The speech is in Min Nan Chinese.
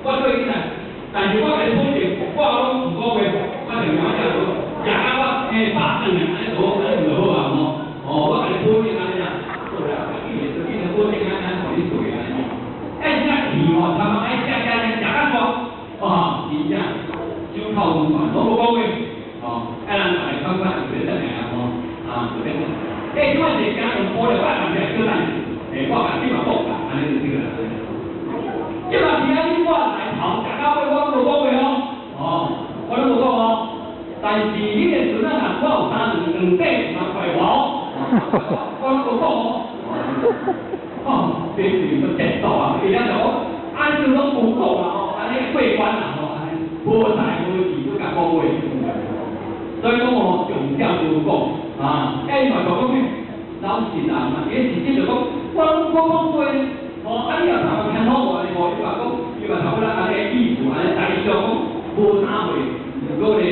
我對起來，但是我共你保證，我攏毋講話，我就講講，食到我飽轉來，按呢就好，按呢就好啊吼。哦，我共你保證按呢啦，好啦，伊就保證按呢，予你對按呢。愛食去吼，他媽愛食食食較煞，哦，真正守口如磐，攏無講話，哦，愛人來感覺就變得來啊吼，啊，就變得。這擺是驚用玻璃，我共你小等，我共你嘛講啦，按呢就對啦。這嘛是按呢，我來頭食到尾，我攏無講話哦，哦，我攏無講哦。但是你的孫仔若我有三兩兩塊嘛快活哦，我攏無講哦。哦，這是個節奏啊！伊咱就講，按就攏無講啦吼，按呢過關啦吼，按呢無代無誌閣共講話。所以講哦，重點無講啊，伊嘛就講咩老實人嘛，伊直接就講，我攏無講過，哦，啊你也頭牽好我哩吼，伊嘛講，伊嘛頭拄仔按呢意思，按呢台上講無啥貨，毋過咧。